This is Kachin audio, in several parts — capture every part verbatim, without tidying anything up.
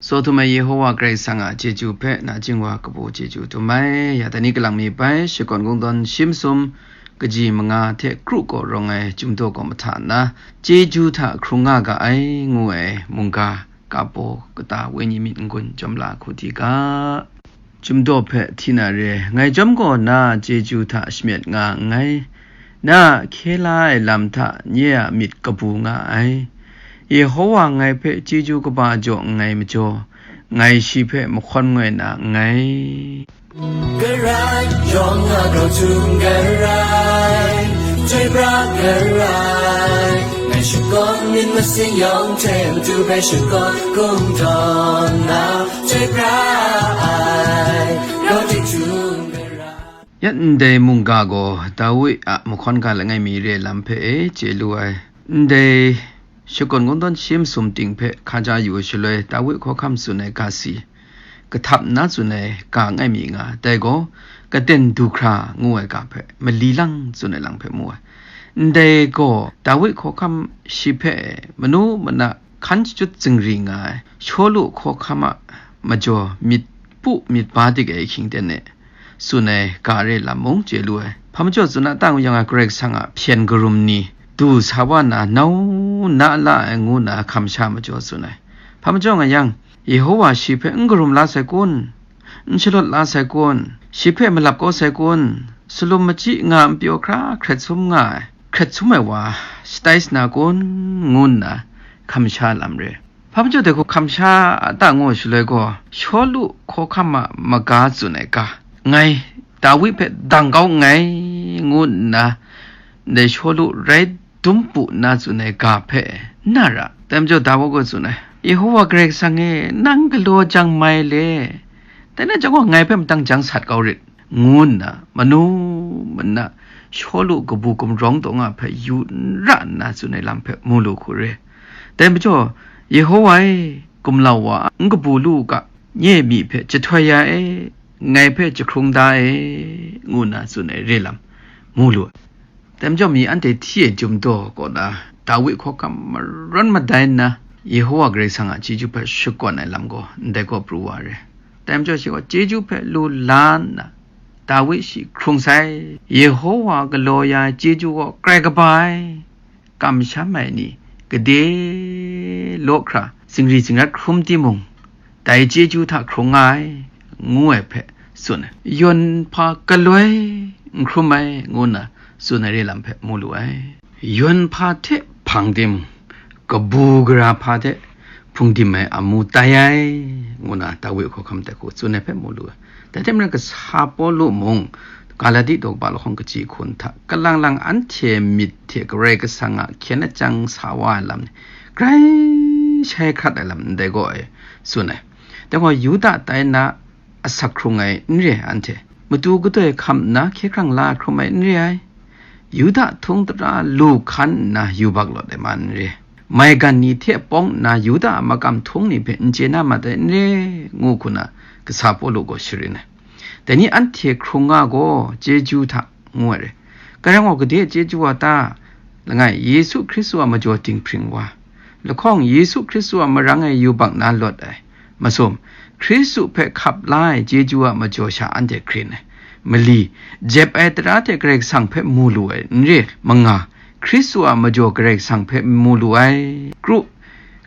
Tsaw htum ai Yehowa Karai Kasang a chyeju hpe nachying wa kabu chyeju htum ai. Ya dai ni kalang mi bai, shakawn kungdawn shi masum kaji manga hte kru kaw rawng ai Chyumdaw kaw mahta nna, chyeju hta hkrung nga ga ai, ngu ai mungga, kapo kata wenyi myit n-gun chyawm la hku di ga. Chyumdaw hpe hti na re, ngai chyawm gaw na a chyeju hta shamyet nga nngai. Na a hkye la ai lam hta nye a myit kabu nga ai. Yehowa ngai hpe chyeju kaba jaw nngai majaw, ngai shi hpe mahkawn ngoi na nngai. Karai, yawng a grau htum karai, chyoi pra karai, ngai shakawn myit masin yawng hte matu hpe shakawn kungdawn na, chyoi pra ai, grau htum karai. Yat ndai mungga gaw Dawi a mahkawn ga langai mi re lam hpe e chye lu ai. Ndai shakawn kungdawn shi masum ting hpe hkaja yu ai shaloi, Dawi hkawhkam tsun ai ga si, kahtap nna tsun ai ga langai mi nga, dai gaw, katen du hkra ngu ai ga hpe, mali lang tsun ai lang hpe mu ai. Ndai gaw, Dawi hkawhkam shi hpe manu mana hkan shachyut zingri nga ai, Shawlu hkawhkam a majaw myit pu myit ba dik ai ahkying ten e, tsun ai ga re lam mung chye lu ai. Hpa majaw tsun a ta ngu yang a, Karai Kasang a hpyen karum ni du sa wa na, nau na la ai ngu na hkam sha majaw tsun ai. Hpa majaw nga yang, Yehowa shi hpe n karum la sai kun? N shalawt la sai kun? Shi hpe malap kau sai kun? Salum machyi nga npyaw hkra hkret sum nga ai, hkret sum ai wa shatai sana kun? Ngu nna hkam sha lam re. Hpa majaw dai hku hkam sha a ta ngu shaloi gaw, Shawlu hkawhkam a maga tsun ai ga, ngai Dawi hpe dang kau nngai, ngu nna ndai Shawlu rai dum pu nna tsun ai ga hpe n na ra. Dai majaw Dawi gaw tsun ai, Yehowa Karai Kasang e, nang galaw jang mai le, dai na jang gaw ngai hpe matang jang sat kau rit, ngu nna manu mana Shawlu kabu gumrawng taw nga hpe yu n ra nna tsun ai lam hpe mu lu hku re. Dai majaw, Yehowa e, gumlau wa a, n kabu lu u ga, nye myi hpe jahtoi ya e, ngai hpe jahkrung da e, ngu nna tsun ai re lam mu lu ai. Dai majaw mi anhte hti e Chyumdaw kaw na Dawi hkawhkam marawn madai nna, Yehowa Karai Kasang a chyeju hpe shakawn ai lam gaw ndai gaw pru wa re. Dai majaw shi gaw chyeju hpe lu la nna, Dawi shi hkrung sai. Yehowa galaw ya ai chyeju gaw grai kaba ai, kamsham ai ni gade law hkra zingri zingrat hkrum timung, dai chyeju hta hkrung nga ai, ngu ai hpe tsun ai. Yawn hpa galoi n hkrum ai, ngu nna tsun ai re lam hpe mu lu ai. Yawn hpa hte hpang tim, kabu gara hpa hte hpung dim ai amu tai ai, ngu nna Dawi hkawhkam dai hku tsun ai hpe mu lu ai. Dai hte maren kasa Pawlu mung, Galati daw kaba lahkawng kaji hkun hta, kalang lang anhte myit hte Karai Kasang a hkyen lajang sa wa ai lam ni, grai shai hkrat ai lam ndai gaw e tsun ai. Dai gaw Yuda tai na asak hkrung ai n re ai anhte, matu kadoi hkam nna hkye hkrang la hkrum ai n re ai. Yuda htung tara lu hkan nna yubak lawt ai ma n re. Maigan ni hte pawng nna Yuda a makam htung ni hpe n chye na mat ai n re, ngu hku na kasa Pawlu gaw sharin ai. Dai ni anhte hkrung nga gaw chyeju hta ngu ai re. Karai gaw gade a chyeju wa ta? Langai, Yesu Hkristu a majaw dinghpring wa, lahkawng Yesu Hkristu a marang e yubak na lawt ai, masum, Hkristu hpe hkap la ai chyeju a majaw sha anhte hkrin ai, mali, jep ai tara hte Karai Kasang hpe mu lu ai n re, manga, Hkristu a majaw Karai Kasang hpe mu lu ai, kru,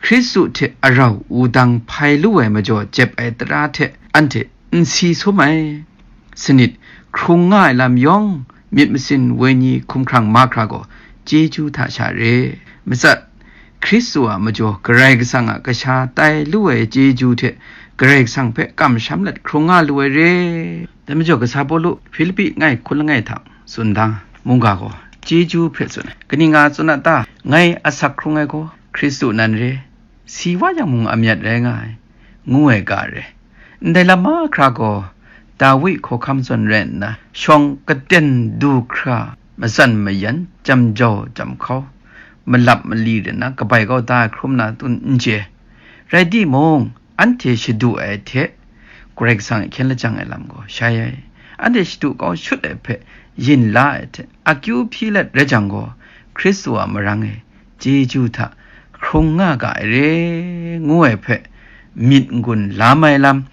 Hkristu hte arau wudang hpai lu ai majaw jep ai tara hte anhte n si sum ai. Sanit, hkrung nga ai lam yawng, myit masin wenyi hkumhkrang mahkra gaw chyeju hta sha re. Matsat, Hkristu a majaw Karai Kasang a kasha tai lu ai chyeju hte Karai Kasang hpe kamsham let hkrung nga lu ai re. Dai majaw kasa Pawlu Hpilipi ngai hkun langai hta tsun dang, mungga gaw chyeju hpe tsun ai. Kaning nga tsun a ta? Ngai asak hkrung ai gaw Hkristu nan re, si wa yang mung amyat rai nga ai, ngu ai ga re. Ndai lam mahkra gaw Dawi hkawhkam zawn rai nna, shawng katen du hkra, matsan mayan, jam jau jam hkau, malap mali rai nna kabai kau da ai hkrum na tun n chye. Rai timung, anhte shadu ai hte Karai Kasang e hkyen lajang ai lam gaw shai ai. Anhte shadu kau shut ai hpe yin la ai hte akyu hpyi let rai jang gaw, Hkristu a marang e chyeju hta hkrung nga ga ai re, ngu ai hpe myit n-gun lam ai lam,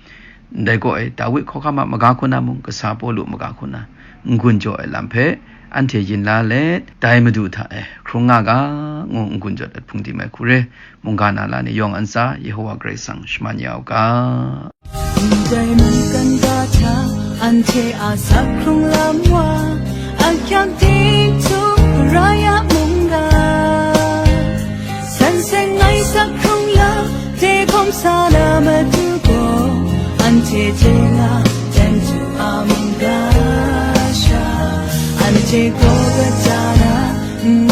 ndai gaw e, Dawi hkawhkam a maga hku na mung, kasa Pawlu maga hku na n-gun jaw ai lam hpe anhte yin la let, dai Madu hta e hkrung nga ga, ngu n-gun jaw dat hpung di mai hku re. Mungga na la ni yawng a ntsa, Yehowa Karai Kasang shaman ya u ga. Ndai mungkan ga hta, anhte a sak hkrung lam wa, a kyang ting htum rai a mungga. San seng ai sak hkrung lam, de hkawm sa na matu gaw, anhte hte na, jan tu a mungga sha. Anhte gaw kaja na,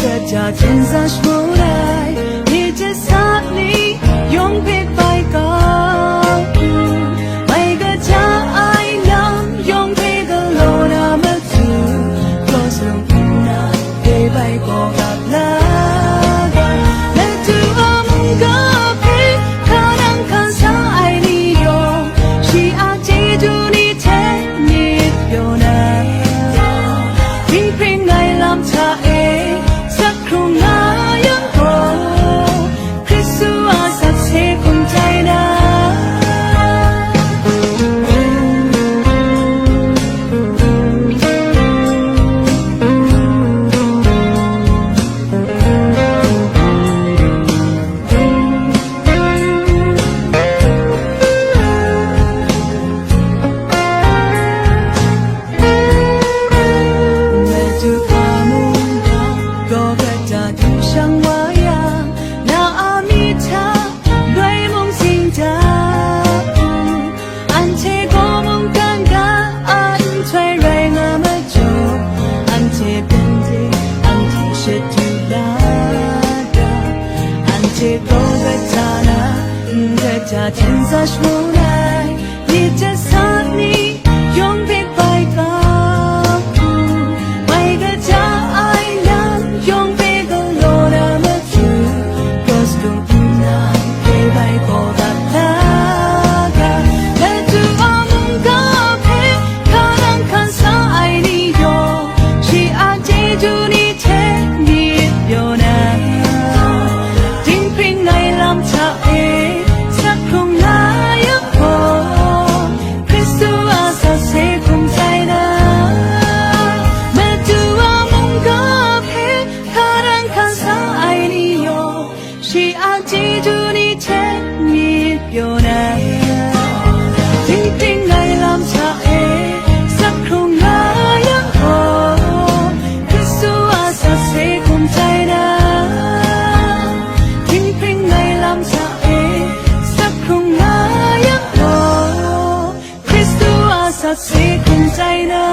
kaja hten sa shamu ai, ni hte sa ni yawng hpe bai kau u, mai kaja ai lam yawng hpe galaw na matu, kraw sung nna, dai bai gaw gap la ga, latu a mungga hpe, hka nang hkan sa ai ni yawng, shi a chyeju ni hte myit pyaw na, dinghpring ai lam hta e, sak hkrung nga yang gaw, Hkristu a sakse hkum tai na. Madu hpa mungga, gaw kata du shang wa yang, na a myit hta, loi mung sing da u. Anhte gaw mungkan ga a nhtoi rai nga majaw, anhte hpang de, anhte shadu la ga, anhte gaw kata na, kata hten sa shamu ai, myit hte sa ni yawng hpe bai kau u, mai kaja ai lam yawng hpe galaw na matu, cross dung nna, hpe bai gaw dat la ga, latu a mungga hpe, hka nang hkan sa ai ni yawng, shi a chyeju ni hte myit pyaw na, dinghpring ai lam hta e, sak hkrung nga yang gaw, Hkristu a sakse hkum tai na, Madu a mungga hpe, hka nang hkan sa ai ni yawng, shi a chyeju ni hte myit pyaw na, dinghpring ai lam hta e, sak hkrung nga yang gaw, Hkristu a sakse hkum tai na, dinghpring ai lam hta e, sak hkrung nga yang gaw, Hkristu a sakse hkum tai na.